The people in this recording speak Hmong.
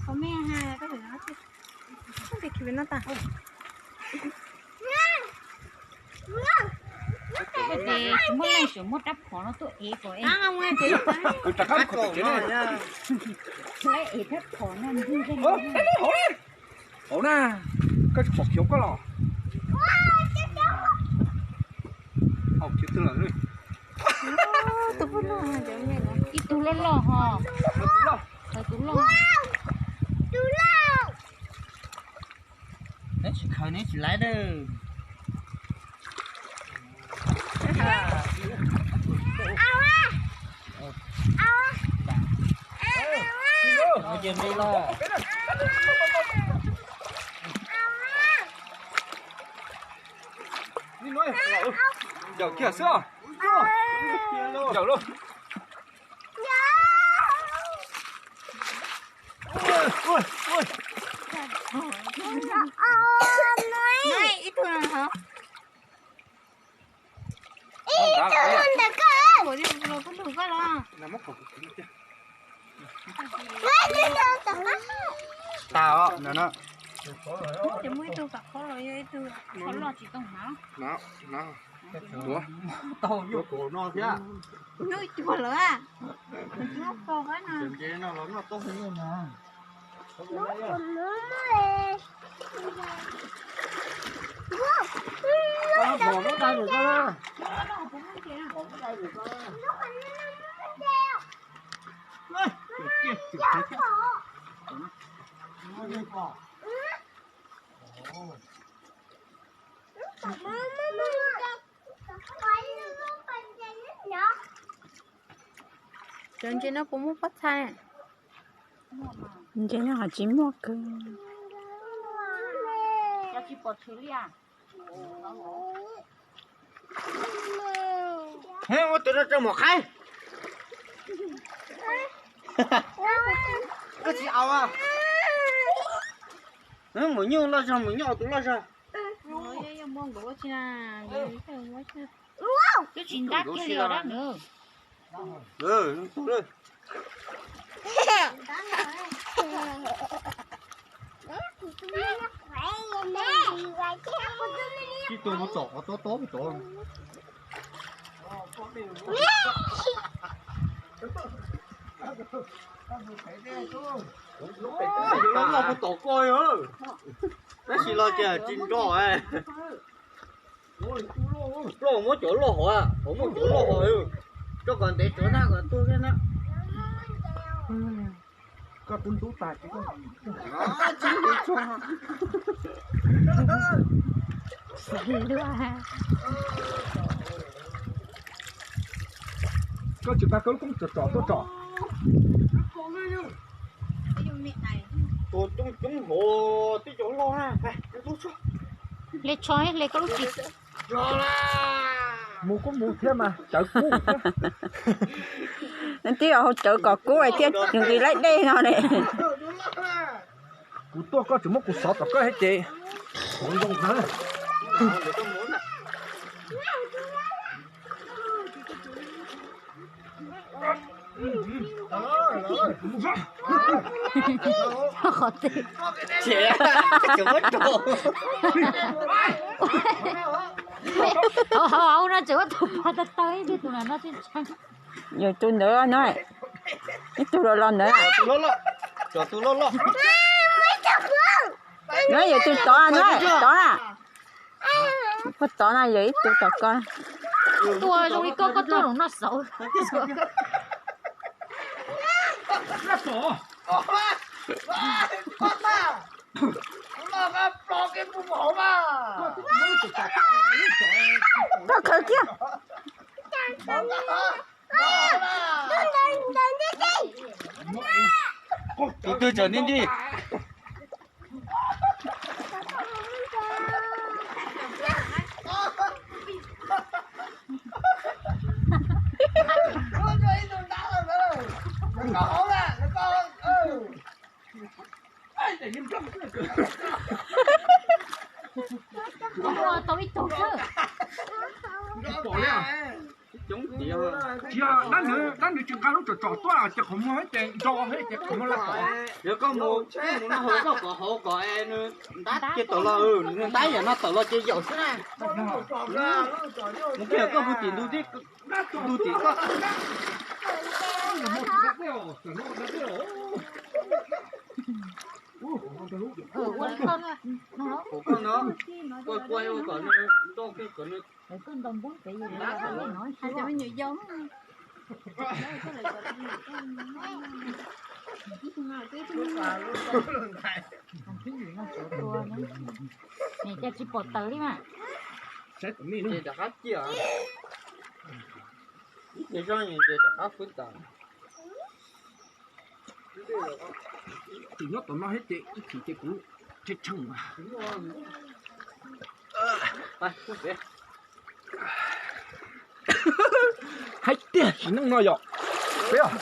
Kom me ha, koj hwm no, koj tias khi no tas. Ces muab leej xyov muab rab phom no tuaj ev kom es. Ev rab phom no ntwg. Hauv na, koj tsis pom khiv koj los. Ib tug loj loj ho. Tus loj. Tus loj. Neb tsis khaws neb tsis laiv dawb. Yaum kiag xwb. Yaum lauj. Ib tug ntawm koj. Tas os no. Ces muaj ib tug kam qhov los yog ib tug qhov loj tsis tau hnav. Tau yuav kom no thiab. Hnub cuag lawm. Noj pog qab no. Nce no los noj tau na. Cov ntses no puas muaj pob txha? Ntses no ho tsis muaj kawg. Ua tus no rau mom qaib. Koj tsis aus. Mus nyuj loj zog, mus nyuj tus loj zog. Twb tsis ntab kiag li os dab nws. Tib tug mus tom qhov tob tob mus tom. Yog loj mus tom koj yog. Tab sis los ces tsis nrog. Ploj muab cov loj hov, hov muab cov loj hov, rau kom ntev tsuav na kom tuag thiab na. Koj tub ntub tas ces koj Koj tsis pab koj lub koob tsom tsom tuaj tsom. Tus coob coob hov twb cov loj na. Hle tsho hle koj lub tsis. Mus kub mus thiab mas cawv kub thiab. Twb hau cawv kom kub thiab nqis laib dej no ne. Kuv tuaj koj tseem muab kuv xov tom koj thiab ces kuv zoo na. Qhov twg? Tseem muab rau. Hauv hauv no tseem muab tus pov taw taw ib tus no no tseem ntshai. Yog tus ntawd no, ib tug los los ntawd. Cov tus loj loj. No yog tus tod no, tod na. Koj tod na yog ib tug tom koj. Tuaj zoo li koj, koj tuaj los noj xauv. Koj khawv kiag. Tus twg tsom nti nti. Tau ib tug xwb. Tsis yog, dab nws, dab nws Tsis nqa lub tsom tsom tuaj ces qhov muag ces nto ces qhov muag laj tom. Yog koj mus, koj mus no hauv koj kom hauv kom es nws ntab ces tawm los, nws ntab yam no tawm los ces yaum xwb na. Mus kiag koj mus tim ntug tib, ntug tim koj. Ua koj no, kua kua ua kom nws nto kiag kom nws ntab tawm los. Ces tsis pom tawm li mas. Ces rov qab ciaj, ib pliag zoj ces rov qab fwb tas. Tus nyob tom no thiab ces ib chim ces kuv tshee tshee. Haib tiag sim neej no yom. Peb os.